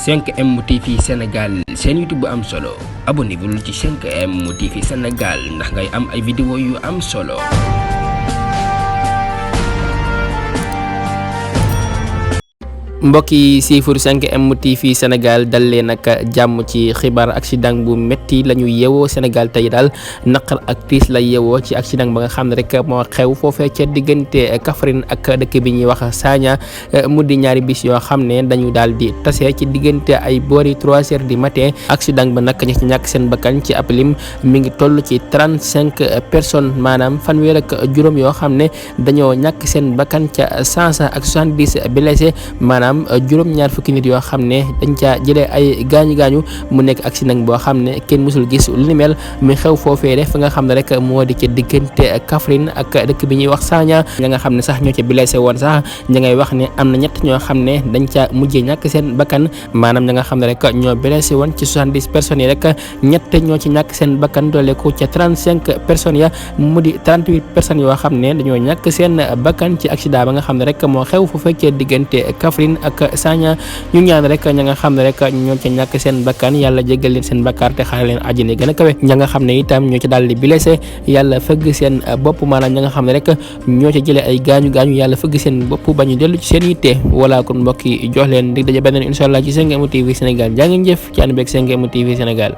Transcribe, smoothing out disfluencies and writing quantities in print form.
5M TV Sénégal seen YouTube bu am solo abonnez-vous ci 5M TV Sénégal ndax ngay am ay vidéo yu am solo. mbokk yi siifur 5M TV Sénégal dal leen nag jàmm ci xibaar accident bu métti la ñu yeewoo Sénégal tey daal naqar ak tiis la yeewoo ci accident ba nga xam ne rek moo xew foofee ca diggante Kaffrine ak dëkk bi ñuy wax Sagna mu di ñaari bis yoo xam ne dañu daal di tase ci diggante ay boori 3 heures du matin accident ba nag ñi ci ñàkk seen bakkan ci ab lim mi ngi toll ci 35 personnes maanaam fanweer ak juróom yoo xam ne dañoo ñàkk seen bakkan ca sansa ak 70 blessés maanaam juróom-ñaar fukki nit yoo xam ne dañ caa jëlee ay gaañu-gaañu mu nekk accident boo xam ne kenn mësul gis lu ni mel mi xew foofee def nga xam ne rek moo di ca diggante Kaffrine ak dëkk bi ñuy wax Sagna ña nga xam ne sax ñoo ca blessé woon sax ña ngay wax ne am na ñett ñoo xam ne dañ caa mujjee ñàkk seen bakkan maanaam ña nga xam ne rek ñoo blessé woon ci 70 personnes yi rek ñett ñoo ci ñàkk seen bakkan doole ko ca 35 personnes ya mu di 38 personnes yoo xam ne dañoo ñàkk seen bakkan ci accident ba nga xam ne rek moo xew foofee ca diggante Kaffrine ak Sagna ñu ñaan rek ña nga xam ne rek ñoo ca ñàkk seen bakkan yàlla jéggal leen seen bakkaar te xaare leen àjjana gën a kawe ña nga xam ne itam ñoo ca daal di blessé yàlla fëgg seen bopp maanaam ña nga xam ne rek ñoo ca jëlee ay gaañu-gaañu yàlla fëgg seen bopp ba ñu dellu ci seen yitte wala kon mbokk yi jox leen dig daje beneen incha allah ci 5M TV Sénégal jaa ngeen jëf ci ànd beeg 5M TV Sénégal